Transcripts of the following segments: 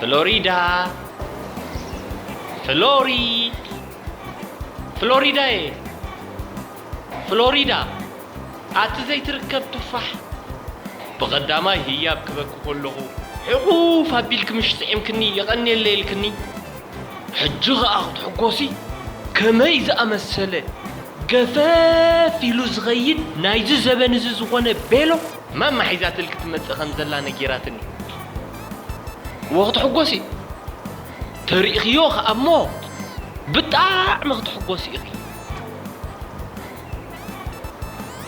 ፍሎሪዳ፣ ፍሎሪ፣ ፍሎሪዳየ፣ ፍሎሪዳ፣ ኣቲ ዘይትርከብ ቱፋሕ። ብቐዳማይ ህያብ ክበኪ ከለኹ፣ ሕቑፍ ኣቢልኪ ምሽ ጥዒምክኒ፣ የቐንየለይ ኢልክኒ። ሕጂ ኸኣ ክትሕጎሲ፣ ከመይ ዝኣመሰለ ገፈፍ ኢሉ ዝኸይድ ናይዚ ዘበን እዚ ዝኾነ ቤሎ ማማ ሒዛትልኪ ትመጽእ ከም ዘላ ነጊራትኒ። እወ ክትሕጎሲ። ተሪእኽዮ ኸኣ እሞ ብጣዕሚ ክትሕጎሲ ኢኺ።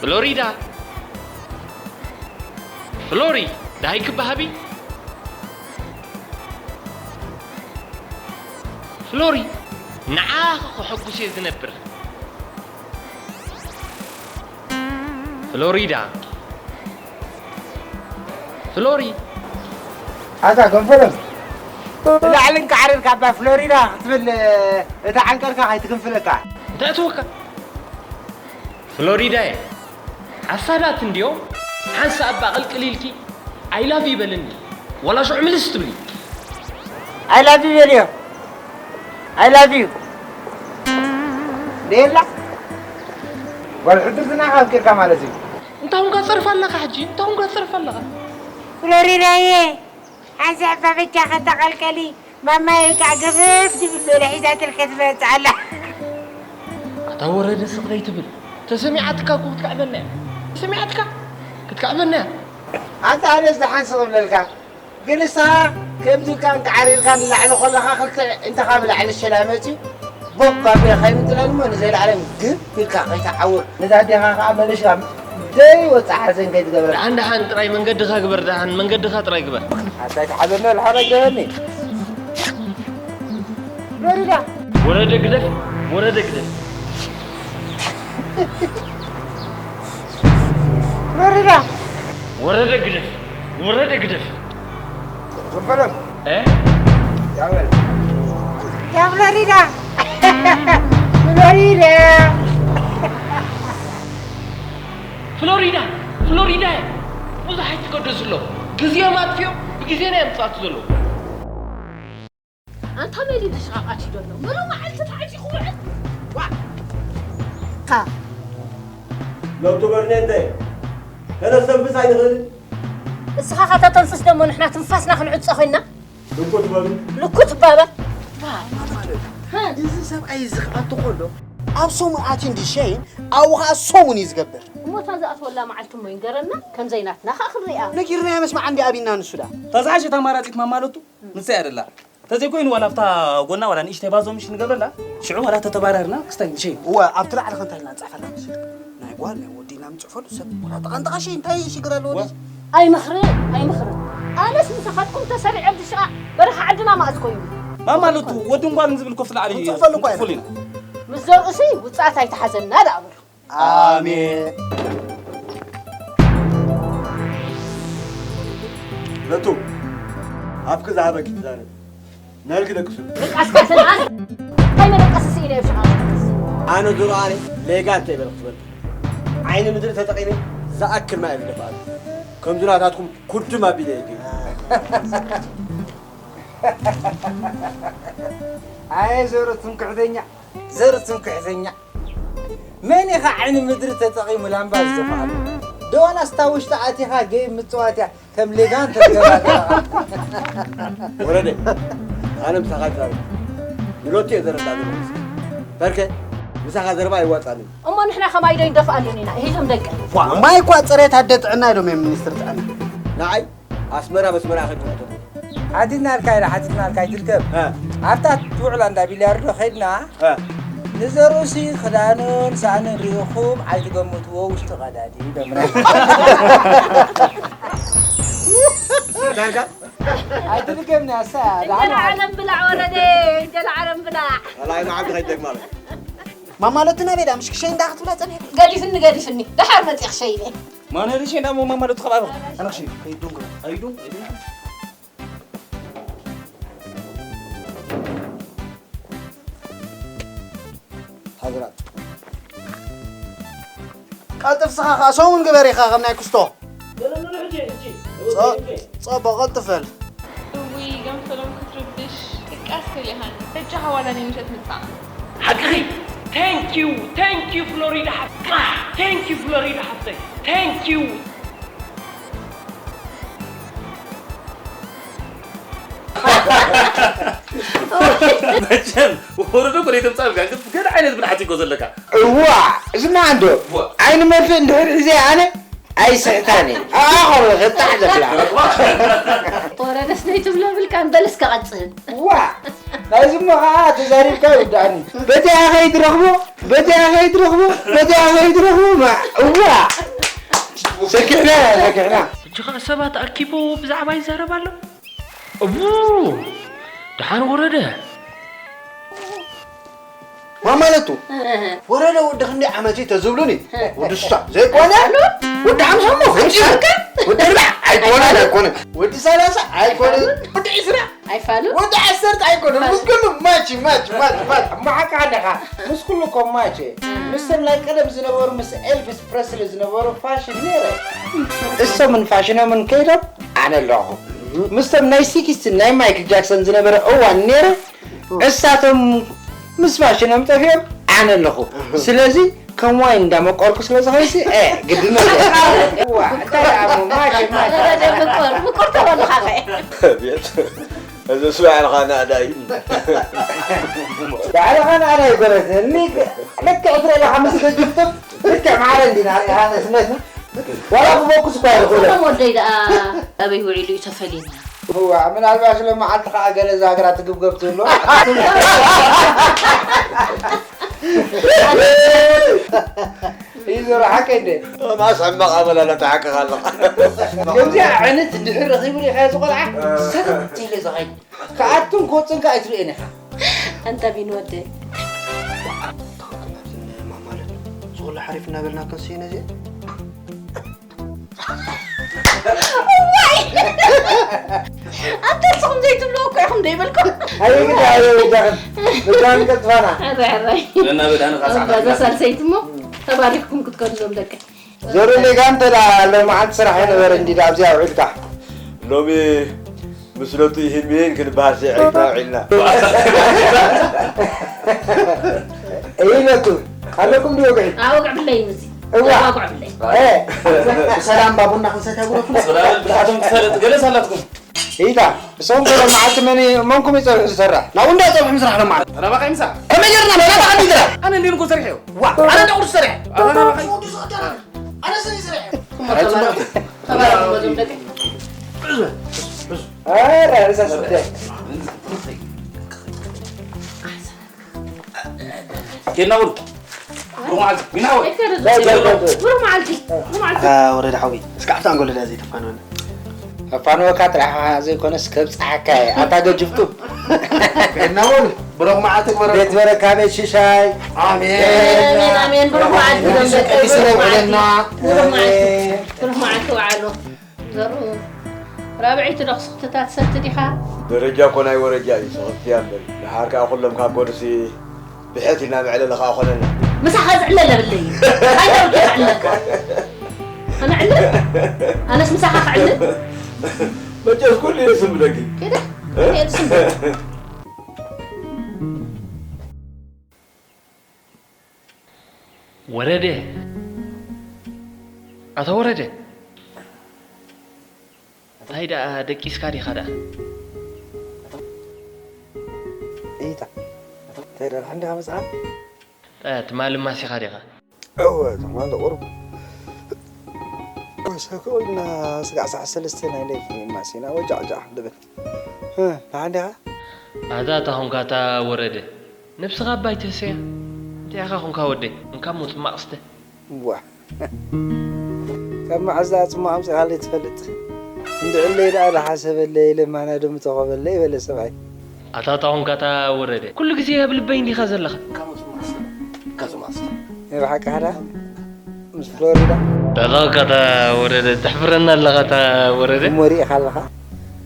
ፍሎሪዳ። ፍሎሪ፣ ደሃይ ክበሃቢ? ፍሎሪ፣ ንዓኺ ከሐጉስ እየ ዝነብር። ፍሎሪዳ። ፍሎሪ። ኣታ ገንፈሎም። ላዕልን ካዕርን ካባ ፍሎሪዳ ክትብል፣ እታ ዓንቀርካ ከይትግንፍለካ። እንታይ እትወካ? ፍሎሪዳየ፣ ሓሳዳት እንድዮም። ሓንሳእ እባ ቅልቅል ኢልኪ I love you በልኒ። ወላ ሽዑ ምልስ ትብሊ። I love you በልዮ። I love you። ደየላ? ጓል ሕድርትና ካብ ኬድካ ማለት እዩ። እንታይ ኹንካ ትጸርፍ ኣለኻ ሕጂ? እንታይ ኹንካ ትጸርፍ ኣለኻ? ፍሎሪዳየ፣ ሓንሳእ እባ በጃኺ ተቐልቀሊ። ማማይ ከዓ ገፈፍ ዝብል ሎለ ሒዛትልኪ ትመጽእ ኣላ። ኣታ ወረደ ስቕ ዘይትብል? ተሰሚዓትካ እኮ ክትክዕበና እያ። ተሰሚዓትካ? ክትክዕበና እያ። ኣታ ኣነስ ደሓን ስቕ እብለልካ። ግን ንስኻ ከምዚ ኢልካ እንተዓሪርካ ንላዕሊ ከለኻ ክልተ እንተ ካብ ላዕሊ ሸላ መጽዩ ቦክ ኣቢለ ከይምጥለኒ እሞ ንዘለኣለም ግብ ኢልካ ከይትዓውር። ነዛ ኣዴኻ ከዓ መለሽካ ዘይወፅእ ሓዘን ከይትገበራ። ደሓን ደሓን ጥራይ መንገድኻ ግበር፣ ደሓን መንገድኻ ጥራይ ግበር። ኣታ ኣይትሓዘኒ ወላ ሓራ ግደፈኒ። ፍሎሪዳ። ወረደ ግደፍ፣ ወረደ ግደፍ። ፍሎሪዳ። ወረደ ግደፍ፣ ወረደ ግደፍ። ዘፈረም። እ? ያበል። ያ ፍሎሪዳ። ፍሎሪዳ። ፍሎሪዳ፣ ፍሎሪዳ። ብዙሕ ኣይትገደሱ ኣሎ። ግዜ ማጥፊኦም ብግዜና እዮም ዝጻቱ ዘለዉ። ኣንታ መሊዱ ሽቓቕ ኣትዩ ዘሎ። ምሉ መዓልቲ ተዓጢቑ ውዕል። ዋ! ካ። ሎቱ በርኔንደ፣ ከነስተንፍስ ኣይንኽእልን? እስኻ ከተተንፍስ ደሞ ንሕና ትንፋስና ክንዕጾ ኮይንና? ልኩት በሉ። ልኩት ባባ። ዋ፣ ማለት፣ ሃ። እዚ ሰብኣይ እዚ ክኣቱ ከሎ፣ ኣብ ሰሙን ኣትዩ እንዲ ሸይን፣ ኣብኡ ኸኣ ሰሙን እዩ ዝገብር። እሞ እታ ዝኣትወላ መዓልቲ እሞ ይንገረና፣ ከም ዘይናትና ኸኣ ክንሪኣ። ነጊርናዮ መስማዕ እንዲ ኣቢና ንሱ ዳ። እታ ዝሓሸት ኣማራጺት ማማ ሎቱ፣ ንሳ እያ ደላ። ተዘይኮይኑ ዋላ ኣብታ ጎና ዋላ ንእሽተይ ባዞ ምሽ ንገብረላ፣ ሽዑ ዋላ ተተባራርና ክስታይ ንሸይ። እወ፣ ኣብቲ ላዕሊ ከ እንታይ ኢልና ንጽሕፈላ መሲልካ? ናይ ጓል ናይ ወዲ ኢልና ምንጽሕፈሉ ሰብ ዋላ ተቐንጠ ቀሺ እንታይ ሽግር ኣለዎ? ወ- ድዩ? ኣይምኽርን፣ ኣይምኽርን። ኣነስ ምሳኻትኩም ተሰሪዐ ብሽቓ በረኻ ዓድና መኣዝ ኮይኑ? ማማ ሎቱ ወድን ጓልን ዝብል ኮፍ ላዕሊ ምንጽሕፈሉ እኮ ኢና። ንጽሕፈሉ ኢና። ምስ ዘርእሲ ውጽኣት ኣይተሓዘና ደኣ በሉ። ኣሜን። ነቱ፣ ኣፍኪ ዝሃበኪ ትዛረቢ። ነልኪ ደቅሱ። ደቃስካ ሰልኣን። እንታይ መደቀሲ ስኢነ እየ ብሸቓ ደቅስ? ኣነ ዙርኣኒ ሌጋ እንተ ይበልኩ ትበልጥ። ዓይኒ ምድሪ ተጠቒመ ዝኣክል ማይ ዝደፍኣሉ። ከምዚ ናታትኩም ኩድም ኣቢለ እየ ግን። ኣየ ዘሩ ትምክሕተኛ፣ ዘሩ ትምክሕተኛ። መን ኢኻ ዓይኒ ምድሪ ተጠቒሙ ላምባ ዝደፍኣሉ? ዶ ዋላስ እታ ውሽጢ ኣቲኻ ጌም ምጽዋት እያ ከም ሌጋን ተዝገባገባ? ወረደ፣ ኣነ ምሳኻ ይዛረብ። ንሎቲ እየ ዘረዳ ዘለኹ። በርከ፣ ምሳኻ ዘረባ ኣይዋጻንን። እሞ ንሕና ከማይ ዶ ይንደፍኣሉን ኢና? ሂዞም ደቂ። ዋ፣ ማይ እኳ ጽሬት ኣደ ጥዕና ኢሎም እዮም ሚኒስትር ጥዕና። ንዓይ ኣስመራ በስመራ ከይትሕተቱ። ሓቲትናልካ ኢና፣ ሓቲትናልካ ኣይትርከብ። እ። ኣብታ ትውዕላ እንዳ ቢልያርዶ ከይድና፣ እ። ንዘርእሲ ክዳንን ሳእንን ርኢኹም ኣይትገምትዎ፣ ውሽጢ ቀዳዲ ኢሎምና። እንታይ ኢልካ? ኣይትድገምኒ፣ ኣሳ፣ እንጀራ ደሓን ዓለም ብላዕ ወረደ፣ እንጀራ ዓለም ብላዕ። ኣላይ መዓልቲ ከይትደግማ በል። ማማ ሎቲ ናበይ ዳ ምሽ ክሸይ እንዳ ክትብላ ጸኒሕኪ? ገዲፍኒ፣ ገዲፍኒ። ደሓር መጺእ ክሸይኒ። ማን ሪሼ እንዳሞ ማማ ሎቲ ከባቢ። ኣነ ክሸይ፣ ከይዱን ግባ። ኣይዱን፣ ኣይዱን። ሓዝራት። ቀልጥፍ ስኻ ኸኣ ሰሙን ግበር ኢኻ ከም ናይ ክስቶ። ጸ-፣ ጸቦ ቀልጥፍ በል። እውይ፣ ገንፈሎም ቴሌሃን በጃኻ ዋላ ናይ ምሸት ምጻእ። ሓቅኺ። Thank you, thank you ፍሎሪዳ ሓፍተይ። Thank you ፍሎሪዳ ሓፍተይ። Thank you። መቸም ወረዶ እኮ ዘይተምጻልካ፣ ግን ገለ ዓይነት ብልሓት እኮ ዘለካ። እዋእ፣ ስማዕ እንዶ፣ ዓይኒ መርፍእ እንድሕር ሒዘ ኣነ ኣይስሕታን እየ። ኣኾ ክጣዕ ዘብላ። ወረደስ ነይ ትብሎ ብልካ በልስ ከቐጽል። ዋ፣ ናይዚ እሞ ኸዓ ተዛሪብካ ይውዳእኒ። በቲኣ ኸይትረኽቦ፣ በቲኣ ኸይትረኽቦ፣ በቲኣ ኸይትረኽቦ፣ ማ፣ እዋ። ሰኪሕና፣ ሰኪሕና። ሕጂ ኸዓ ሰባት ኣኪቡ ብዛዕባ ይዛረብ ኣሎ። እቡ፣ ደሓን ወረደ። ማ ማለቱ? ወረደ ወዲ ክንደይ ዓመት እዩ ተዝብሉኒ? ወዲ ስሳ ዘይኮነ? ወዲ ሓምሳ እሞ ፍጹም። ወዲ ኣርብዓ ኣይኮነን፣ ኣይኮነን። ወዲ ሰላሳ ኣይኮነን። ወዲ ዕስራ? ኣይፋሉ? ወዲ ዓሰርተ ኣይኮነን። ምስ ኩሉ ማች፣ ማች፣ ማች፣ ማች። እሞ ሓቅኻ ኣለኻ። ምስ ኩሉ እኮ ማች እየ። ምስቶም ናይ ቀደም ዝነበሩ፣ ምስ ኤልቪስ ፕረስሊ ዝነበሩ ፋሽን ነይረ። እሶምን ፋሽኖምን ከይዶም ኣነ ኣለኹ። ምስቶም ናይ ሲክስቲን ናይ ማይክል ጃክሰን ዝነበረ እዋን ነይረ። እሳቶም ምስ ፋሽኖም ጠፊኦም ኣነ ኣለኹ። ስለዚ ከም ዋይን እንዳመቆርኩ ስለ ዝኸይሲ፣ እ፣ ግድን ኣለዎ። እዋ፣ እንታይ ደኣ እሞ፣ ማሸ፣ ማሸ። ወረደ ምቁር፣ ምቁር ተበልኻ ኸ። ቤት፣ እዚ እሱ ባዕልኻ ናእዳይ። ባዕልኻ ናእዳይ ጎረዝ። እኒ ልክዕ ትርኢ ኣለኻ ምስ ገጅፍቶም፣ ልክዕ ማዕረ እንዲና ርኢኻ ንእስነትና። ዋላ ክበኩስ እኳ ይኽእሉ። እቶም ወደይ ደኣ ኣበይ ውዒሉ እዩ ተፈሊና። እዋ፣ ምናልባሽ ሎመዓልቲ ኸዓ ገለ ዛግራ ትግብገብ ትህሉ። እዩ ዘሮ ሓቀይ እንደ። ማስ ሕማቕ ኣመላላታ ሓቅኻ ኣለኻ። ከምዚኣ ዓይነት እንድሕር ረኺቡ ሪኢኻዮ ዝቖልዓ ሰተት ኢለ ዝኸይድ። ክኣቱን ክወፅን ከዓ ኣይትርእን ኢኻ። ኣንታ ቢን ወደይ። ማማለ፣ ዝኹሉ ሓሪፍ እናበልና ክንስይነ እዚኣ? እዋይ! ኣንታ ንስኹም ዘይትብልዎ እኮ ኢኹም ዘይበልኩም። ኣየ ግዳ፣ ኣየ በጃኽን፣ በጃኽን ቀልጥፋና። ሕራይ፣ ሕራይ። ነና በዳኒ ኻሳዕና እዛ ሳልሰይቲ እሞ ተባሪኽኩም ክትከዱ ዞም ደቂ። ዞሩ ሌጋ እንተ ደኣ ሎመዓልቲ ስራሕ ይነበረ እንዲ ደኣ ኣብዚኣ ውዒልካ። ሎሚ ምስለቱ ይህን ምሂን ክንበሃል ስዒርና ውዒልና። እይለቱ ኣለኩም ድዮ ግዒ? ኣወግዕ ብለይ ምዚ። እዋ። ኣወግዕ ብለይ። እ፣ ብሰላም ባቡና ክንሰትያ ጉረፉ። ብሳቶም ትፈልጥ ገለስ ኣላትኩም። ኢታ፣ እሶም ገለ መዓልቲ መን፣ መንኩም ይጸብሑ ዝሰርሕ? ናብኡ እንዳ ጸብሑ ምስራሕ ሎመዓልቲ። ረባኻ ይምሳ። ከመይ ጌርና ረባኻ እንዲና? ኣነ እንዲን እኮ ሰሪሐዮ። ዋ፣ ኣነ እንዳ ቁርሲ ሰሪሐ። ኣነ ረባኻ። ኣነ ሰሪሐ። ኣረ፣ ርእሳ ስደ። ኬድና በሉ። ብሩኽ መዓልቲ። ዊና ሓወይ። ብሩኽ መዓልቲ። ብሩኽ መዓልቲ። ኣታ ወረደ ሓወይ፣ እስከ ኣብታ ኣንጎለዳ ዘይተፋንወና። ኣፋንወካ ጥራሕ ዘይኮነስ ከብጽሓካ እየ። ኣታ ገጅፍቱ። ኬድና በሉ። ብሩኽ መዓልቲ ግበረልኩም። ቤት በረካ ቤት ሽሻይ። ኣሜን። ኣሜን፣ ኣሜን። ብሩኽ መዓልቲ። ብሩኽ መዓልቲ። ብሩኽ መዓልቲ ውዓሉ። ዘሩ ራብዐይቲ ዶ ክስኽትታ ትሰቲ ዲኻ? ደረጃ እኮ ናይ ወረጃ እዩ፣ ስኽፍትያ እምበር። ደሓር ከኣ ኩሎም ካብ ጎድሲ ብሕት ኢልና መዕለሊ ከኣ ኮነና። ምሳኻ ዝዕለል የብለይ። እንታይ ደርጊ ክዕለልካ? ኣነ ዕልል? ኣነስ ምሳኻ ክዕልል? መቸስ ኩሉ እዩ ስም ብደጊ። ኬዳ? እ? ከየድ ስም ብደጊ። ወረደ! ኣታ ወረደ! እንታይ ደኣ ደቂስካ ዲኻ ደኣ? እይታ፣ እንታይ ደኣ፣ ደሓን ዲኻ መጽዓ? እ፣ ትማሊ ማሲኻ ዲኻ? እወ፣ ትማሊ ቁሩብ ወሰኹ ኢልና ስጋዕ ሰዓት ሰለስተ ናይ ለይቲ ማሲና ወጃዕጃዕ ንብል። እ፣ ደሓን ዲኻ? ኣታ፣ ኣታ ኹንካ ኣታ ወረደ። ነብስኻ እባ ኣይትህሰያ። እንታይ ኢኻ ኹንካ ወደይ? እንካ እሞ ጽማቕ ስተ። ዋ። ካብ መዓዝ ደኣ ጽማቕ ኣምጺኻለይ ትፈልጥ? እንድዕለይ ደኣ ዝሓሰበለይ ለማና ዶ ምተኾበለይ በለ ሰብኣይ። ኣታ፣ ኣታ ኹንካ ኣታ ወረደ። ኩሉ ግዜ ኣብ ልበይ እንዲኻ ዘለኻ። እንካ እሞ ጽማቕ ስተ። እንካ ጽማቕ ስተ። ናይ ብሓቂ ሓዳ? ምስ ፍሎሪዳ? ኣታ ኹንካ ኣታ ወረደ። ተሕፍረና ኣለኻ ኣታ ወረደ። እሞ ርኢኻ ኣለኻ?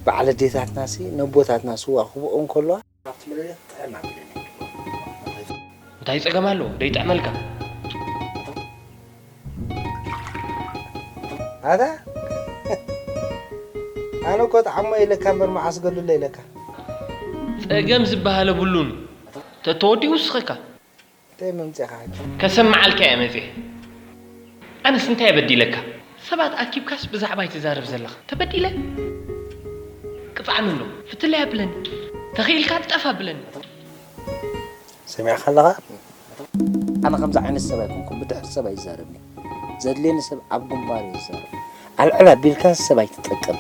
በዓል ኣዴታትናሲ ነቦታትና ስዋ ክብኦ እንከለዋ፣ ኣብቲ መደብ ጥዕም ኣቢለኒ። እንታይ ጸገም ኣለዎ? ደይጥዕመልካ። ኣታ? ኣነ እኮ ጥዓሞ ኢለካ እምበር መዓስ ገሉለ ኢለካ። ጸገም ዝበሃል የብሉን። ተተወዲኡ ውስኸካ። እንታይ መምፅእኻ ሕጂ? ከሰምዓልካ እየ መፅየ። ኣነስ እንታይ በዲለካ? ሰባት ኣኪብካስ ብዛዕባይ ትዛረብ ዘለኻ ተበዲለ? ቅፅዓኒ ኣሎ። ፍትለይ ኣብለኒ። ተኽኢልካ ጠፍ ኣብለኒ። ሰሚዕካ ኣለኻ? ኣነ ከምዚ ዓይነት ሰብ ኣይኮንኩን፣ ብድሕሪ ሰብ ኣይዛረብን። ዘድልየኒ ሰብ ኣብ ግንባር እዩ ዝዛረብ። ኣልዕል ኣቢልካ ሰብ ኣይትጠቅም።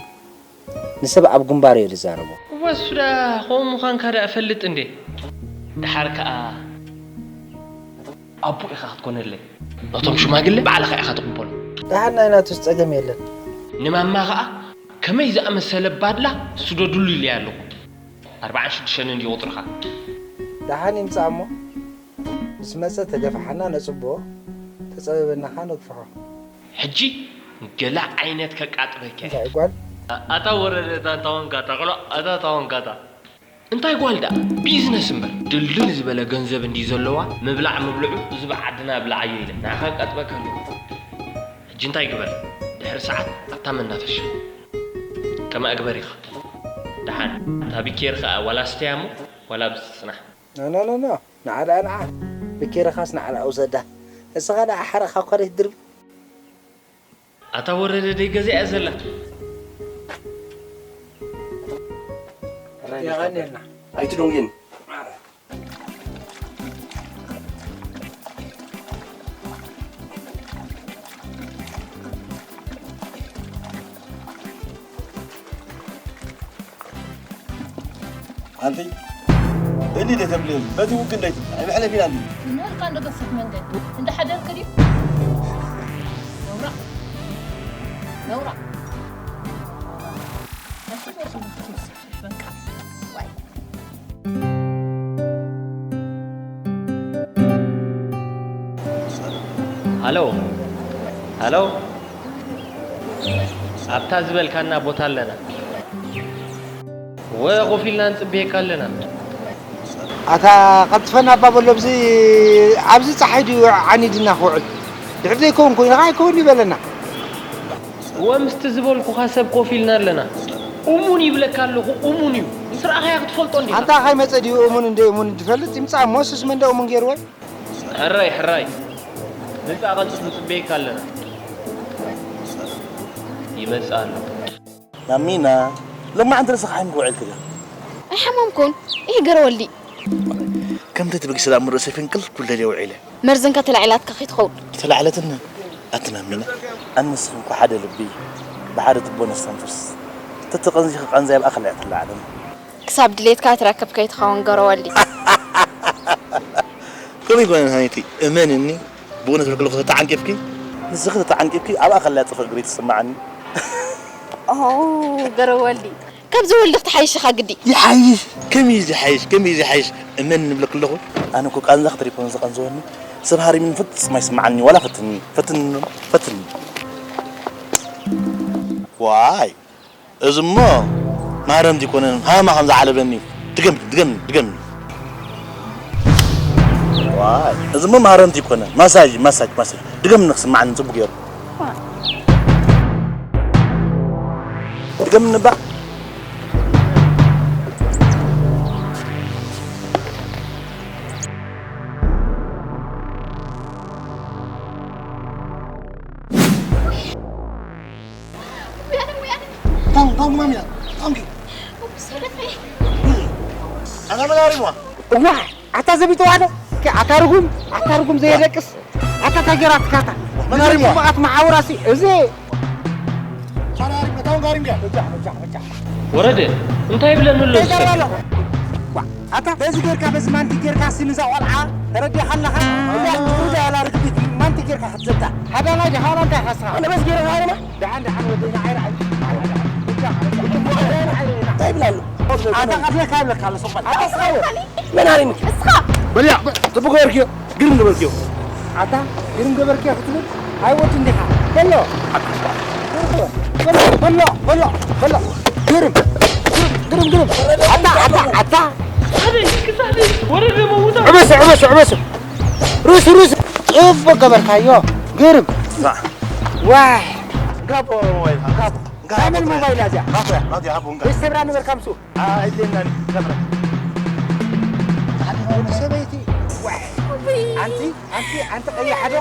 ንሰብ ኣብ ግንባር እየ ዝዛረቦ። እወ እሱ ደኣ ከምኡ ምዃንካ ደኣ እፈልጥ እንዴ። ደሓር ከኣ ኣቦ ኢኻ ክትኮነለይ። ነቶም ሽማግለ ባዕልኻ ኢኻ ትቕበሎ። ደሓር ናይ ናቱስ ጸገም የለን። ንማማ ኸኣ ከመይ ዝኣመሰለ ባድላ ስደዱሉ ኢለያ ኣለኹ። ኣርብዓን ሽዱሽተን እንድዩ ቁጽርኻ። ደሓን ይምጻእ እሞ ምስ መጸ ተገፍሓና ነጽብቦ፣ ተጸበበና ኸኣ ነግፍሖ። ሕጂ ገለ ዓይነት ከቃጥበካ እየ። እንታይ ጓል? ኣታ ወረደ እታ እንታወንካታ ቆልዓ ኣታ ታወንካታ። እንታይ ጓል ደኣ ቢዝነስ እምበር ድልድል ዝበለ ገንዘብ እንድዩ ዘለዋ ምብላዕ ምብልዑ እዚ ብዓድና ብልዓዮ ኢለ ንዓኻ ቀጥበካ ኣለኹ። ሕጂ እንታይ ግበር ድሕሪ ሰዓት ኣብታ መናፈሻ ከማእ ግበር ኢኻ። ደሓን እታ ቢኬር ኸኣ ዋላ ስተያ እሞ ዋላ ኣብዚ ትጽናሕ። ኖ ኖ ኖ ኖ ንዓ ደኣ ንዓ ቢኬርኻስ ንዓኣ ውሰዳ። እስኻ ደኣ ሓረኻ እኳ ደይትድርቢ። ኣታ ወረደ ደይ ገዚኣ ዘላ። የቐንየልና። ኣይትደውየኒ። ኣንቲ እኒ ደ ተብልየኒ በቲ ውግን ደይቲ ኣይመሕለፊና እንዲ ንመልካ እንዶ ገፊሕ መንገዲ እንዳ ሓደርክ ድዩ ነውራ ነውራ ሃሎ ሃሎ፣ ኣብታ ዝበልካና ቦታ ኣለና። ወ ኮፍ ኢልና ንጽበየካ ኣለና። ኣታ ቀልጥፈና እባ በሎ፣ ኣብዚ ኣብዚ ጸሓይ ድዩ ዓኒድና ክውዕል? ድሕር ዘይከውን ኮይኑ ኸዓ ኣይከውን እዩ በለና። እወ ምስቲ ዝበልኩኻ ሰብ ኮፍ ኢልና ኣለና። እሙን ይብለካ ኣለኹ እሙን እዩ። ምስ ረኣኻያ ክትፈልጦ እንዲኻ። ኣንታ ኸይመጸ ድዩ እሙን እንደ እሙን ዝፈልጥ ይምጻእ እሞ እሱስ መን ደኣ እሙን ገይርዎ እዩ። ሕራይ ሕራይ ምጻእ ቀልጥፍ ንጽበየካ ኣለና። ይመጽእ ኣሎ። ማሚና ሎማዓንቲ ርእስኺ ሓሚምኪ ውዒልኪ ድያ? ኣይሓመምኩን ኢህ ገረወልዲ። ከምቲ ትብጊ ሰላም ርእሰይ ፍንቅል ክብል ደልየ ውዒለ። መርዝንካ ተላዒላትካ ከይትኸውን። ተላዕለትኒ ኣቲ ማሚና። ኣነስ ንስኺ እኮ ሓደ ልቢ ብሓደ ትቦ ነስተንፍስ። ተተቐንዚኺ ቃንዛይ ኣብ ኣኽሊ እያ ትለዓለኒ። ክሳብ ድሌትካ ትረክብ ከይትኸውን ገረወልዲ። ከምኡ ኣይኮነን ሃኒቲ እመንኒ። ብእውነት ብሕልኩ ተተዓንቂፍኪ? ንስኺ ተተዓንቂፍኪ ኣብኣ ከላ ጽፍሪ እግሪ ትስምዓኒ። ኦ ገረወልዲ ካብዚ ወልዲ ክትሓይሽ ኢኻ ግዲ። ይሓይሽ ከመይ እዩ ዝሓይሽ ከመይ እዩ ዝሓይሽ እመን ንብለክ ኣለኹ። ኣነ እኮ ቃንዛ ክትሪፖን ዝቐንዝወኒ ሰብ ሃሪምኒ ፍጹም ኣይስምዓኒ ዋላ ፈትኒ ፈትኒ ፈትኒ ዋይ። እዚ እሞ ማረምቲ ኣይኮነን ሃማ ከም ዝዓለበኒ እዩ። ድገምኒ ድገምኒ ድገምኒ። ዋይ እዚ እሞ ማረምቲ ኣይኮነን ማሳጅ ማሳጅ ማሳጅ ድገምኒ ክስምዓኒ ጽቡቕ ገይሩ። ድገምኒ እባ። Tong, tong mami na. Tong ki. Ana mana hari mo? Wah, ata zabi to ada. Ke ata rugum, ata rugum zai da kis. Ata ta gira ta kata. Mana hari mo? Ata ma'awara si. Eze. Sana hari mo tong garim ga. Wajah, wajah, wajah. ወረደ እንታይ ይብለኒ ኣሎ እዚ ሰብ? ኣታ በዚ ጌርካ በዚ ማንቲ ጌርካ ሲ ንዛ ቆልዓ ተረዲኻ ኣለኻ? እዛ ትውዳ ያላ ርግቢት ማንቲ ጌርካ ክትዘታ ሓዳናይ ዲኻ ዋላ እንታይ ኢኻ ንስኻ? ኣነ በዚ ጌረ ሃረማ ደሓን ደሓን ወደይ ንዓይ ርኣይ እንታይ ይብላ ኣሎ? ኣታ ቀትለካ ይብለካ ኣሎ ሱቕ በል ኣታ ስኻ እውን መን ሃሪምኪ? እስኻ በልያ ጽቡቕ ገበርክዮ ግርም ገበርክዮ ኣታ ግርም ገበርክዮ ክትብል ኣይ ወዲ እንዲኻ በሎ በሎ በሎ በሎ ግርም ግርም ግርም ኣታ ኣታ ኣታ ዕበስ ዕበስ ዕበስ ሩስ ሩስ ጽቡቅ ገበርካዮ ግርም ዋይ ጋቦ ሞባይል ጋቦ ካመል ሞባይል ኣዚያ ቤተሰብና ነበርካ ምሱ ኣይደናን ወዲ ሰበይቲ ዋይ። ኣንቲ ኣንቲ ኣንቲ ቀያሕ ዶ?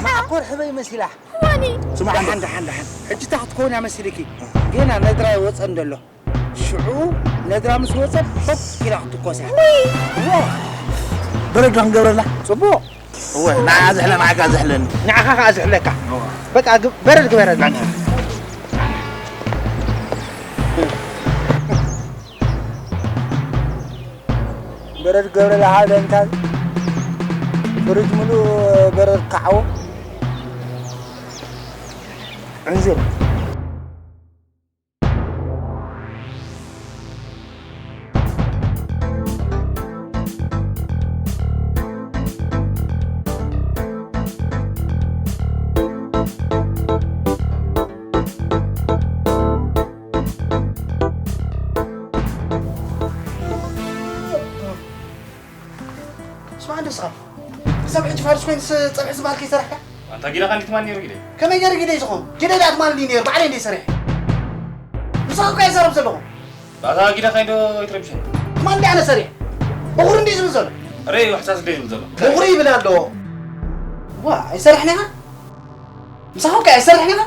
ማዕኮር ሕበይ መሲላ። ዋኒ ስማዕ፣ ሓንዳ ሓንዳ ሓንዳ ሓንዳ። ሕጂ እታ ክትከውን እያ መሲልኪ። ገና ነድራ ይወፀን ዘሎ። ሽዑ ነድራ ምስ ወፀ በብ ኢላ ክትኮሳ። በረድ ዶ ክንገብረላ? ፅቡቅ። እወ፣ ንዓኣ ዝሕለ ንዓካ ዝሕለኒ። ንዓኻ ከዓ ዝሕለካ። እወ። በቃ ግ- በረድ ግበረላ። በረድ ገብረላ ሓደ እንታል ፍሪጅ ሙሉ በረድ ካዓዎ። ዕንዝር። ስማዕ እንዶ ስኻ። ክሳብ ሕጂ ፋርስ ኮይንስ ጸብሒ ዝበሃል ከይሰራሕካ? ኣንታ ጊዳኻ እንዲ ትማል ነይሩ ጊደይ። ከመይ ገይሩ ጊደይ ዝኾን? ጊደይ ደኣ ትማል እንዲ ነይሩ፣ ባዕለይ እንዲ ሰሪሐ። ምሳኻ እኮ እየ ዝዛረብ ዘለኹ። ባታ ጊዳኻ እንዶ ኣይትረብሸኒ። ትማል እንዲ ኣነ ሰሪሐ። በኹሪ እንዲ ዝብል ዘሎ። ረ፣ ሕሳስ እንዲ ዝብል ዘሎ። በኹሪ ይብል ኣሎ። ዋ፣ ኣይሰራሕን ኢኻ? ምሳኻ እኮ ኣይሰራሕን ኢኻ?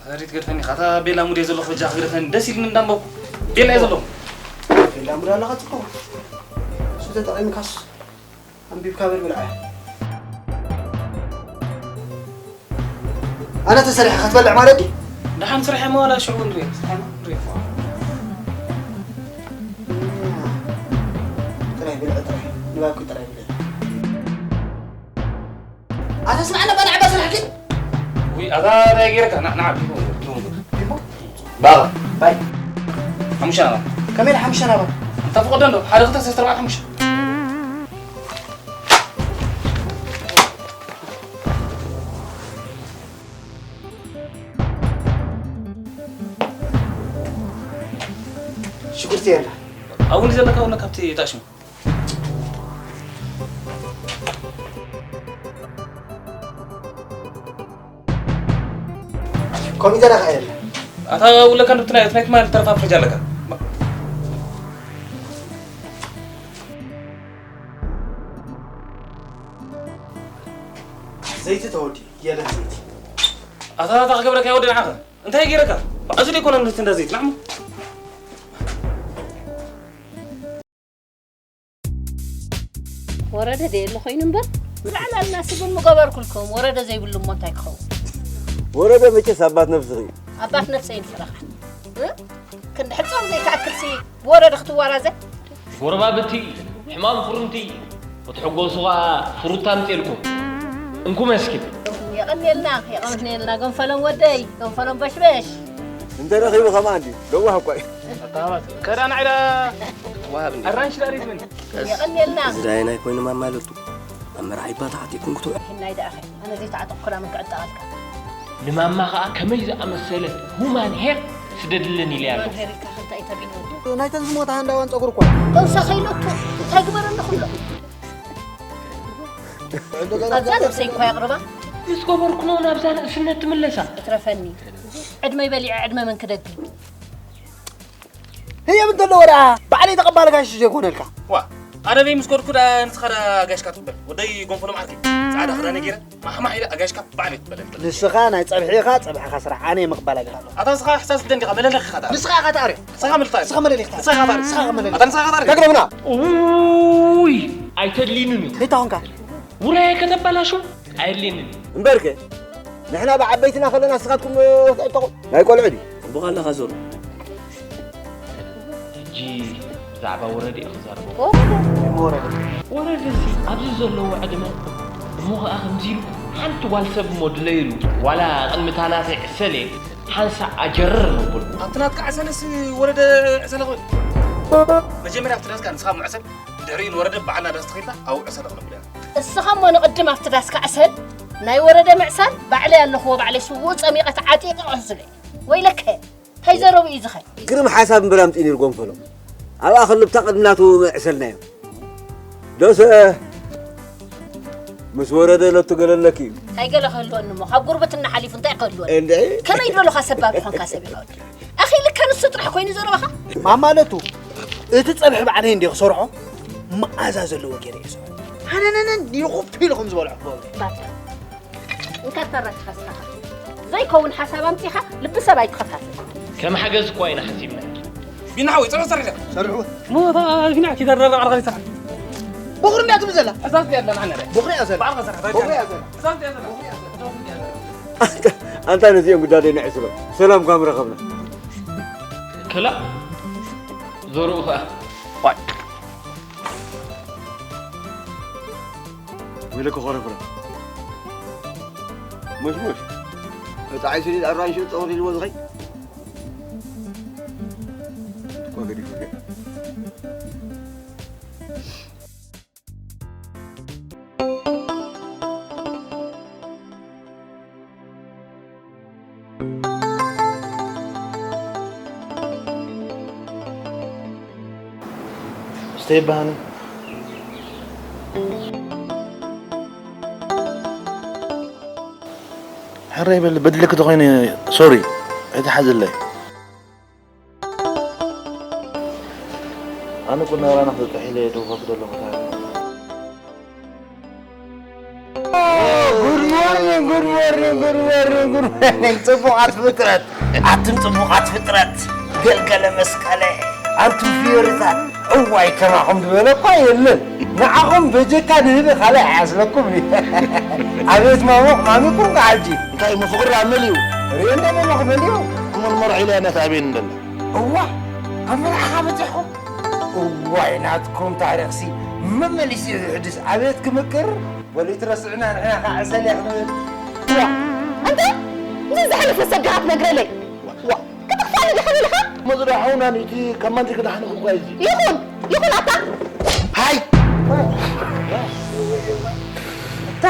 ፈሪት ገድፈኒ፣ ካታ ቤላ ሙድ እየ ዘለኹ፣ በጃኻ ግደፈኒ። ደስ ኢልኒ እንዳንበብኩ። ቤላ እየ ዘለኹ። ቤላ ሙድ ኣለኻ ጽቡቕ። እሱ ተጠቒምካስ ኣንቢብካ በል ብልዓ። ኣነ ተሰሪሐ ክትበልዕ ማለት ድዩ? ደሓን ስራሕ እሞ ዋላ ሽዑ ንሪኦ። ስራሕ እሞ ንሪኦ። ጥራይ ብልዕ፣ ጥራይ ንባብኪ ጥራይ ብልዕ። ኣታ ስማዕ፣ ነባ ንዓባ ስራሕ ግን። ውይ፣ ኣታ እንታይ ገይረካ? ና፣ ና፣ ቢቦ፣ ቢቦ፣ ቢቦ። ቢቦ? ባባ። ባይ። ሓሙሽተ ናባ። ከመይ ኢለ ሓሙሽተ ናባ? እንታ ፍቐዶ እንዶ፣ ሓደ፣ ክልተ፣ ሰለስተ፣ ኣርባዕተ፣ ሓሙሽተ። ሽጉርቲ የላ። ኣብኡ ዘለካ፣ ኣብኡ ካብቲ ጣሽሙ። ኮሚደረ ከ የለ? ኣታ ውለካ ንብትና የት ናይት ማል ተረፋ ፍርጅ ኣለካ። ዘይቲ ተወዲ፣ የለ ዘይቲ። ኣታ ኣታ ክገብረካ ይወዲ ንዓኸ። እንታይ ገይረካ? እዚ ደይኮነ ንብት እንዳ ዘይት ናዕሙ። ወረደ ደየለ ኮይኑ እምበር፣ ላዕላልና ስጉን ምገበርኩልኩም። ወረደ ዘይብሉ እሞ እንታይ ክኸውን? ወረደ መቸስ ኣባት ነብስኺ እዩ። ኣባት ነብሰይ ንፍረኻ። እ? ክንዲ ሕጻን ዘይትኣክልሲ ብወረደ ክትዋራዘ? ጎረባብቲ፣ ሕማም ፍሩንቲ፣ ክትሕጎሱ ኸኣ ፍሩታ ኣምጺኤልኩም። እንኩ መስኪን። የቐንየልና፣ የቐንየልና፣ ገንፈሎም ወደይ፣ ገንፈሎም በሽበሽ። እንተ ረኺቡ ኸማን ድዩ? ለዋህ እኳ እዩ። ኣታ ሃባት፣ ከዳ ናዕዳ ወሃብ እንዲ። ኣራንሽ ዳሪት ምን? የቐንየልና። እዚ ዳይ ናይ ኮይኑ ማማለቱ። ኣብ መርዓ ይባ ተዓጢኩም ክትውዕ። ናይ ደኣኸ፣ ኣነ ዘይተዓጠቕኩ ዳ መን ክዕጠቐልካ? ንማማ ኸኣ ከመይ ዝኣመሰለ ሁማን ሄር ስደድልን ኢለያ ኣለኹ። ማን ሄር ኢልካ ከ እንታይ ተገይሩ? ናይተን ዝሞታ ሃንዳዋን ጸጉሪ እኳ። ተውሳኸ ኢለቶ፣ እንታይ ግበረኒ ኩሎ? ኣብዛ ነብሰይ እኳ የቕርባ። ምስ ገበርኩኖ ናብዛ ንእስነት ትምለሳ። እትረፈኒ። ዕድመይ በሊዐ ዕድመ መን ክደግም? ህየብ እንተለዎ ደኣ ባዕለይ ተቐባሊ ጋሽ ዘይኮነልካ። ዋ፣ ኣነ በይ ምስ ከድኩ ደኣ ንስኻ ደኣ ጋሽካ ትቕበል። ወደይ ጎንፈሎም ዓርኪ። ጻዕዳ ክዳነይ ገይረ፣ ማሕማሕ ኢለ ኣጋሽካ ባዕለይ ክቕበለኒ። ንስኻ ናይ ጸብሒ ኢኻ፣ ጸብሕኻ ስራሕ። ኣነ እየ ምቕባል ኣለካ። ኣታ ንስኻ ሕሳስ ደንዲኻ መለለኺ ኢኻ ደኣ። ንስኻ ኢኻ ተኣርዮ። ንስኻ መልታ። ንስኻ መለለኺ። ንስኻ ኢኻ ተኣርዮ። ንስኻ ኢኻ መለለኺ። ኣታ ንስኻ ኢኻ ተኣርዮ። ተግረምና። ኡይ፣ ኣይተድልዩንን እዩ። እንታይ ኮንካ? ውራየ ከተባላሹ ኣየድልየንን እዩ። እምበርከ፣ ንሕና ብዓበይትና ከለና ንስኻትኩም ትዕጠቑ። ናይ ቆልዑ ድዩ? ጽቡቕ ኣለኻ ዞሩ። ሕጂ ብዛዕባ ወረደ እየ ክዛረበኩም። ወረደ? ወረደ? ወረደሲ ኣብዚ ዘለዎ ዕድመ እሞ ኸኣ ከምዚ ኢሉ ሓንቲ ጓል ሰብ እሞ ድለይሉ ዋላ ቅድሚ እታ ናተይ ዕሰለ ሓንሳእ ኣጀርር መበልኩ። ኣብቲ ናትካ ዕሰለስ ወረደ ዕሰለ ኮይኑ? መጀመርያ ኣብቲ ናትካ ንስኻ እሞ ዕሰል፣ ድሕሪኡ ንወረደ በዓልና ዳስ ተኺልና ኣብኡ ዕሰለ ክነብሎ ኢና። እስኻ እሞ ንቕድም ኣብቲ ዳስካ ዕሰል፣ ናይ ወረደ ምዕሳል ባዕለይ ኣለኽዎ፣ ባዕለይ ስዉእ ጸሚቐ ተዓጢቐ ክሕዝለ። ወይለከ፣ እንታይ ዘረቡ እዩ ዝኸ? ግርም ሓሳብ እምበር ኣምጺኡ ነይሩ ጎንፈሎም። ኣብኣ ክልብታ ቅድሚ ናቱ መዕሰልናዮ። ዶሰ ምስ ወረደ ለቱ ገለለኪ እዩ። እንታይ ገለ ክህልወኒ እሞ፣ ካብ ጉርብትና ሓሊፉ እንታይ ክህልወኒ? እንድዒ። ከመይ ዝበለኻ ሰብ ኣብ ዝኾንካ ሰብ ኢኻ ወዲ? ኣኺ ልካ ንሱ ጥራሕ ኮይኑ ዘረባኻ? ማማ ለቱ፣ እቲ ጸብሒ ባዕለይ እንድየ ክሰርሖ። መኣዛ ዘለዎ ገይረ እየ ዝሰምዖ። ሃነነነን ኢሉ ኮፍ ኢሉ ከም ዝበልዖ ክገብሮ። ባታ። እንካ ተረፍ ከስኻ። ዘይከውን ሓሳብ ኣምጺኻ ልቢ ሰብ ኣይትኸታተል። ከም ሓገዝ እኳ ኢና ሓሲብና። ቢና ሓወይ፣ ጸሎት ሰርሕ። ሰርሑ። ሞታ ቢና ኪዳር ረራ ዓርኻ ይሰርሕ። ቦኽሪ እንድያ ትብል ዘላ። እዛ እዚኣ ኣለና፣ ኣነ። ቦኽሪ እያ ዘላ። ባዕልኻ ሰርሕ፣ ቦኽሪ እያ ዘላ። እዛ እዚኣ ዘላ። ኣንታ፣ ኣንታ ነዚኦም ጉዳይ ነዕስሎም። ሰላም ካብ ረኸብና። ክላ ዞርኡ ኸኣ። ዋይ። ወይለከ ኮረፍረ። ሙሽሙሽ። እቲ ዓይሱ ዲድ ኣራንሺ ጠቕሊልዎ ዝኸይ? እኮ ገዲፉ። እስተ ይበሃኒ። ሕራይ በል፣ በድለክ ተኾይነ፣ ሶሪ፣ ኣይትሓዝለይ። ኣነ እኮ ናብራ ንኽበጽሕ ኢለ እየ ደው ከብሎ ኣለኹ። Good morning, good morning, good morning, good morning. ጽቡቓት ፍጥረት፣ ኣቱም ጽቡቓት ፍጥረት፣ ገልገለ መስቀለ፣ ኣንቱም ፍዮሪታት፣ እዋይ ከማኹም ዝበለ እኳ የለን። ንዓኹም በጀካ ንህቢ ካልእ ኣይሓስበኩም እዩ። ኣቤት ማሙቕ ማሚኩም ከዓጂ። እንታይ እሞ ፍቕሪ ኣብ መሊኡ? ርእየ እንደ መለኹ መሊኡ። እሞ ንመርዖ ኢለ እያ ነታ ኣበይን እንደላ። እዋ፣ ኣብ መርዓኻ በጺሕኩም? እዋይ፣ ናትኩም ታሪኽሲ መመሊሱ እዩ ዝሕድስ። ኣቤት ክምቅር! ወሊት ረስዕና ንሕና ከዓ ዕሰል እያ ክንብል። ዋ፣ ኣንተ፣ እዚ ዝሓለፈ ሰብ ዲኻ ትነግረለይ? ዋ፣ ክትኽፋኒ ዲኻ ኢልኻ? መዝራ ሓውና ኒቲ ካብ ማንዚ ክዳሕንኹ እኳ እዩ። ይኹን፣ ይኹን ኣታ። ሃይ! ኣታ።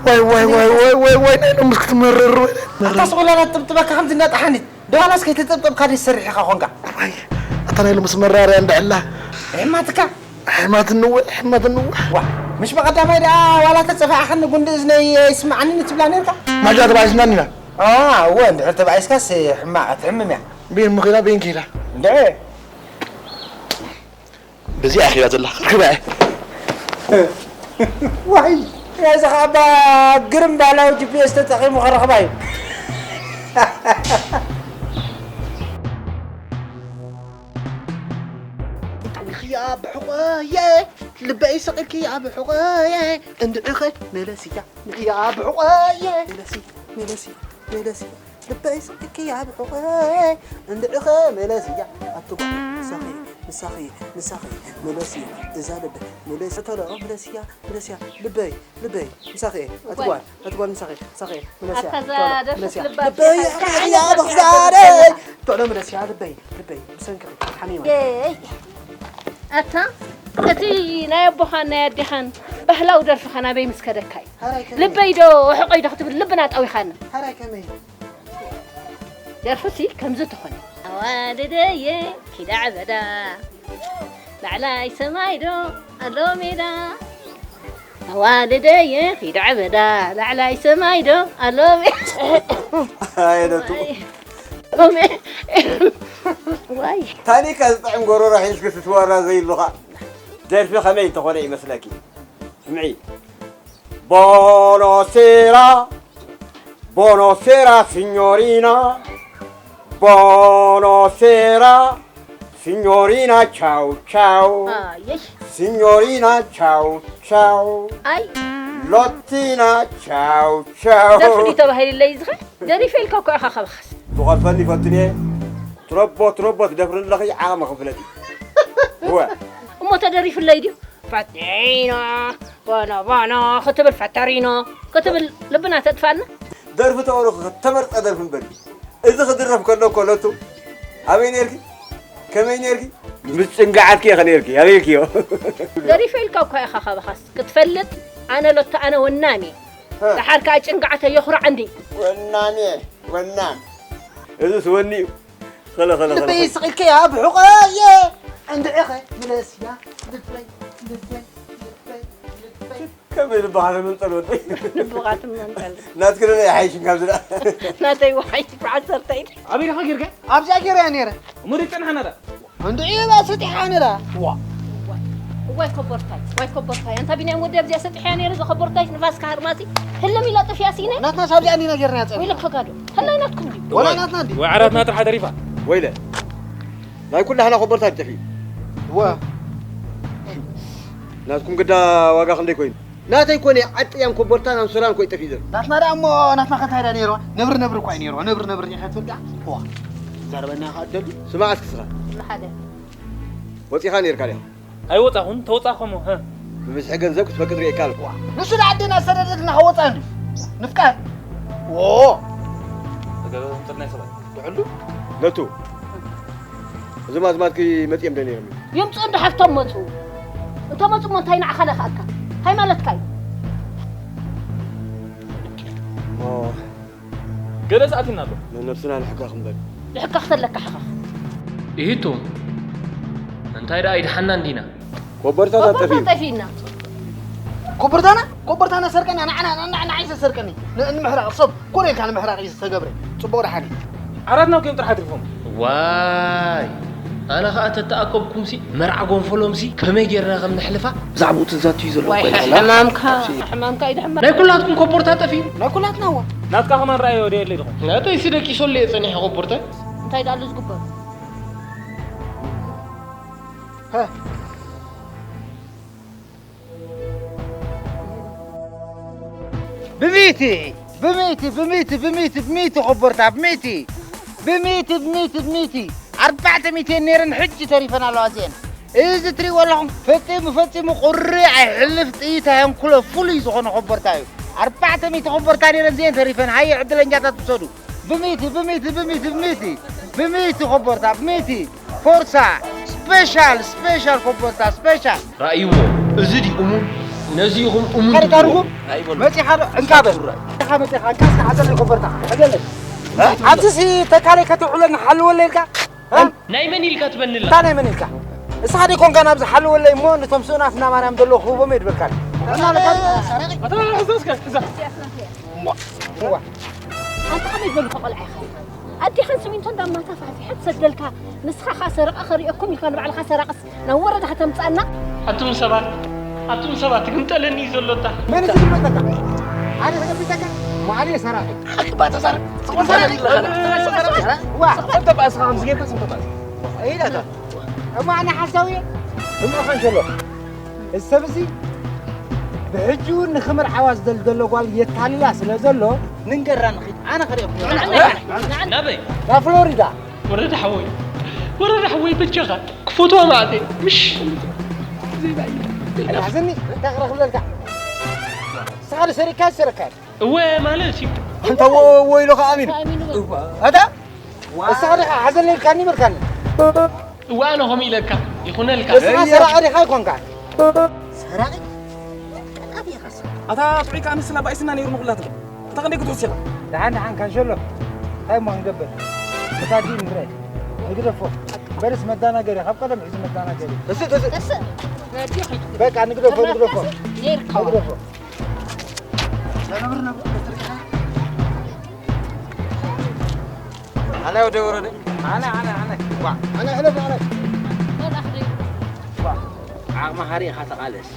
ዋይ፣ ዋይ፣ ዋይ፣ ዋይ፣ ዋይ፣ ዋይ፣ ናይ ሎምስ ክትመርር፣ ዋይ፣ ናይ ኣታ ክትመርር። ስቑላላት ጥብጥበካ ከምዚ እናጠሓኒት። ደዋላስ ከይተጠብጠብካ ድዩ ዝሰርሕ ኢኻ ኾንካ? ኣባይ፣ ኣታ ናይ ሎምስ መራርያ እንድዕላ። ሕማትካ? ሕማት እንወ፣ ሕማት እንወ። ዋ፣ ምሽ ብቐዳማይ ደኣ ዋላ ተጸፋዕኻኒ ጉንዲ እዝነይ ኣይስምዓንን ትብላ ነርካ? ማጃ ተባኢስና ኒና። ኣ፣ እወ፣ እንድሕር ተባኢስካስ ሕማቕ ትሕምም እያ። ቤን ምኺዳ፣ ቤን ኪዳ። እንድዒ። በዚኣ ኣኺባ ዘላ፣ ርክባ እያ። ዋይ፣ ናይዚ ኸኣ እባ ግርም ባህላዊ ጂ ፒ ኤስ ተጠቒሙ ክረኽባ እዩ። ንኽያ ብሕቖየ፣ ልበይ ሰቒልክያ ብሕቖየ፣ እንድዒኸ መለስያ። ንኽያ ብሕቖየ፣ መለሲ፣ መለሲ፣ መለሲ። ልበይ ስቅኪ ኣብ ሕቆይ እንድዒኸ መለስያ ኣትጓ ምሳኺ ምሳኺ ምሳኺ መለስያ እዛ ልበይ መለስ ተሎ መለስያ መለስያ ልበይ ልበይ ምሳኺ ኣትጓል ኣትጓል ምሳኺ ምሳኺ መለስያ ኣታ እዛ ተሎ ደርፊ መለስያ ልባ ልበይ ኣትያ ብኽሳደይ ተሎ መለስያ ልበይ ልበይ ብሰንክኺ ሓሚማ የይ ኣታ እቲ ናይ ኣቦኻን ናይ ኣዴኻን ባህላዊ ደርፍኻ ናበይ ምስ ከደካ እዩ? ሃራይ ከመይ? ልበይ ዶ ሕቆይ ዶ ክትብል ልብና ጠዊኻና። ሃራይ ከመይ? ደርፍሲ ከምዚ ተኾነ። ኣዋልደየ ኪዳ ዕበዳ፣ ላዕላይ ሰማይ ዶ ኣሎ ሜዳ? ኣዋልደየ ኪዳ ዕበዳ፣ ላዕላይ ሰማይ ዶ ኣሎ ሜዳ? ኣይ፣ ነቱ። ኦሜ-፣ ዋይ። ታኒካ ዝጥዕም ጎሮሮ ሒዝኪ ትትወራዘይሉኻ ደርፊ ከመይ ተኾነ ይመስለኪ? ስምዒ። ቦኖሴራ፣ ቦኖሴራ ሲኞሪና፣ ቦኖሴራ ሲኞሪና ቻው ቻው፣ ኣየሽ። ሲኞሪና ቻው ቻው፣ ኣይ። ሎቲና ቻው ቻው። ደርፊ ድዩ ተባሂልለይ ዝኸ? ደሪፈ ኢልካ እኮ ኢኻ ከብኻስ። ዝቐርፈኒ ፈትኒ እየ። ትረቦ ትረቦ ትደፍሪ ኣለኺ ዓቕሚ ክፍለጥ እዩ። እወ። እሞ ተደሪፍለይ ድዩ? ፈቲኖ፣ ቦኖ ቦኖ ክትብል ፈተሪኖ ክትብል ልብና ተጥፋና። ደርፊ ተቕርኺ ተመርጸ ደርፊ እምበሪ። እዚ ክድረፍ ከሎ እኮ ሎቱ ኣበይ ነርኪ? ከመይ ነርኪ? ምስ ጽንግዓትኪ ኢኺ ነርኪ። ኣበይክዮ? ደሪፈ ኢልካ እኳ ኢኻ ካባኻስ ክትፈልጥ፣ ኣነ ሎቱ ኣነ ወናም እየ። እ። ደሓር ከኣ ጭንግዓተይ የኹርዓኒ። ወናም እየ፣ ወናም። እዚስ ወኒ እዩ። ኸለ፣ ኸለ፣ ኸለ፣ ልበይ ኸለ። ስቕ ኢልከያ ብሕቖየ እንድዒኸ ምለስያ ልበይ፣ ልበይ፣ ልበይ፣ ልበይ። ከመይ ልብኻ ተመንጠል ወደይ? ልብኻ ትመንጠል። ናትኪ ዶ ይሓይሽን ካብዚ ደኣ? ናተይ ወሓይሽ ብዓሰርተ ኢድ። ኣበይ ኢኻ ጌርካ? ኣብዚኣ ጌረያ ነይረ። እሞ ደይ ጸንሓና ደኣ? እንድዒ እባ ሰጢሓ ነይራ። ዋ። ዋይ ኮቦርታይ፣ ዋይ ኮቦርታይ። ኣንታ ቢንያም ወዲ ኣብዚኣ ሰጢሕያ ነይረ፣ እዛ ኮቦርታይ ንፋስ ክሃርማሲ ህልም ኢላ ጥፍያ ሲነ። ናትና ሳብዚኣ እንዲና ጌርና ያጸ። ወይ ለፈጋዶ። ከላይ ናትኩም ድዩ? ወላ ናትና እንዲ? ወይ ዓራትና ጥራሕ ተሪፋ። ወይለ። ናይ ኩላህና ኮቦርታ ጠፊኡ። ወ። ናትኩም ግዳ ዋጋ ክንደይ ኮይኑ? ናተይ ኮነ ዓጥያም ኮቦርታን ኣንሶላን ኮይ ጠፊኡ ዘሎ። ናትና ደኣ እሞ ናትና ከንታይ ደኣ ነይርዋ? ነብሪ ነብሪ እኳ እዩ ነይርዋ። ነብሪ ነብሪ ኢኻ ትብል ደኣ? ዋ። ዘረበና ኢኻ እደሊ? ስማዕ እስኪ ስኻ። ንሓደ። ወጺኻ ነይርካ ዲኻ? ኣይወጻኹን፣ ተወጻኹ እሞ፣ ሀ። ብብዝሒ ገንዘብ ክትፈቅድ ርእየካ ኣለኹ። ንሱ ንዓድና ዝሰደደልና ከወጻ እንድዩ። ንፍቃር። ዎ። ተገበ ምጥር ናይ ሰባት። ድሕሉ? ነቱ። እዞም ኣዝማድኪ መጺኦም ዶ ነይሮም? ይምጹ እንዶ ሓፍቶም መጹ። እቶም መጹ እሞ እንታይ ንዓኻ ለኽኣካ? እንታይ ማለትካ እዩ? ኦ። ገለ ሰኣቲና ኣሎ። ንነብስና ንሕከኽ እምበር። ንሕከኽ ተለካ ሕኸኽ። ኢሂቶ፣ እንታይ ደኣ ይድሓና እንዲና? ኮበርታና ኮበርታ ጠፊኡ። ጠፊእና። ኮበርታና? ኮበርታና ሰርቀና፣ ንዓና፣ ንዓ-፣ ንዓይ ዘሰርቀኒ። ን-፣ ንምሕራቕ ሰብ፣ ኮነ ኢልካ ንምሕራቕ እዩ ዝተገብረ። ጽቡቕ ደሓን እዩ። ዓራትና ኬም ጥራሕ ኣትሪፎም። ዋይ፣ ኣነ ኸኣ ተተኣከብኩምሲ፣ መርዓ ጎንፈሎምሲ፣ ከመይ ጌርና ከም ነሕልፋ? ብዛዕባኡ ትዛትዩ ዘለኹ ዋይ ኮይና ኣላ። ሕማምካ፣ ሕማምካ እዩ ድሕማ። ናይ ኩላትኩም ኮቦርታ ጠፊኡ። ናይ ኩላትና እዋ። ናትካ ከማን ረኣዮ ዶ የለ ኢኹም? ናተይሲ ደቂሰሉ እየ ጸኒሐ ኮቦርታ። እንታይ ደኣ ኣሎ ዝግበር? ብሚእቲ፣ ብሚእቲ፣ ብሚእቲ፣ ብሚእቲ፣ ብሚእቲ ኮቦርታ፣ ብሚእቲ፣ ብሚእቲ፣ ብሚእቲ፣ ብሚእቲ፣ ኣርባዕተ ሚእቲ እየን ነይረን፣ ሕጂ ተሪፈን ኣለዋ እዚአን። እዚ ትሪእዎ ኣለኹም ፈጺሙ፣ ፈጺሙ ቁሪ ኣይሕልፍ ጥይት ኣየንኩሎ፣ ፍሉይ ዝኾነ ኮቦርታ እዩ። ኣርባዕተ ሚእቲ ኮቦርታ ነይረን እዚአን ተሪፈን፣ ሃየ ዕድለኛታት ውሰዱ። ብሚእቲ፣ ብሚእቲ፣ ብሚእቲ፣ ብሚእቲ፣ ብሚእቲ ኮቦርታ፣ ብሚእቲ። ፎርሳ፣ ስፔሻል፣ ስፔሻል ኮቦርታ፣ ስፔሻል። ራእይዎ፣ እዚ ድዩ እሙን? ነዚ ኢኹም እሙን ካሊእ ትብልዎ? ታሪኹም? ራእይዎ። መጺኻ ዶ? እንካ በል። ራእይ። መጺኻ፣ መጺኻ፣ እንካ እስካ ሓዘለይ ኮቦርታ፣ ሓዘለይ። እ? ኣብዚሲ ተካለይ ከተውዕለና ሓልወለይ ኢልካ? እ? ናይ መን ኢልካ ትበንላ? እንታይ ናይ መን ኢልካ? እስኻ ደይ ኮንካ ናብዚ ሓልወለይ እሞ ነቶም ስኡናት እንዳ ማርያም ዘለዉ ክህቦም እየ ድበልካ። ኣታ ሕዛ እስከ፣ ሕዛ። እዋ። ኣንታ ከመይ ዝበልካ ቆልዓ ኢኻ? ኣዴኻን ስሚንቶ እንዳማታፋሕፍሐ ትሰደልካ፣ ንስኻ ኸኣ ሰረቐ ኸርእየኩም ኢልካ ንባዕልኻ ሰራቕስ ናብ ወረዳ ከተምጽኣና? ኣቱም ሰባት፣ ኣቱም ሰባት፣ ትግምጠለኒ እዩ ዘሎ እታ። መን እዩ ዝግምጠካ? ኣነ ዝግምጠካ? መዓል እየ ሰራቒ። ኣክባ ተዛረብ። ጽቡቕ ሰራቒ። ዋ። ሰምተ ባእስኻ ከምዚ ጌርካ ሰምተ ባእስ። ኢለ እታ። እሞ ኣነ ሓሳዊ እየ። ስምዑ ካንሸሎ። እዚ ሰብ እዚ ብሕጂ እውን ንኽምርዓዋ ዝደሊ ዘሎ ጓል የታልላ ስለ ዘሎ፣ ንንገራ ንኺድ። ኣነ ከርእየኩም። ናበይ? ናብ ፍሎሪዳ። ወረዳ ሓወይ፣ ወረዳ ሓወይ በጃኻ ክፈትዋ መዓት እየ። ምሽ ዘይባይ። ሓዘኒ፣ እንታይ ክረኽብለልካ? ንስኻ ዶ ሰሪካ ዝሰረካ? እወ ማለት እዩ። ኣንታ ወ-፣ ወይሎ ከኣ ኣሚኑ። ኣታ? ንስኻ ዲኻ ሓዘን ነይርካኒ በልካኒ? እወ፣ ኣነ ከምኡ ኢለካ። ይኹነልካ። ንስኻ ሰራቒ ዲኻ ኣይኮንካን? ሰራቒ? ኣታ ጥዑይ ከኣ ንስና ባይስና ነይሩ ንኹላትና። ኣታ ክንደይ ክትወስድ ኢኻ? ደሓን፣ ደሓን፣ ካንሸሎ። እንታይ እሞ ክንገብር? ነታ ዲን ንርአ። ንግደፎ። በርስ መዳናገሪ፣ ካብ ቀደም ሒዙ መዳናገሪ። ተስእ፣ ተስእ። በቃ፣ ንግደፎ፣ ንግደፎ። ነይርካ። ንግደፎ። ኣነ ወደ ወረደ። ኣነ፣ ኣነ፣ ኣነ። ዋ፣ ኣነ፣ ኣነ፣ ኣነ። ዋ፣ ዓቕሚ ሃሪ ኢኻ ተቓለስ።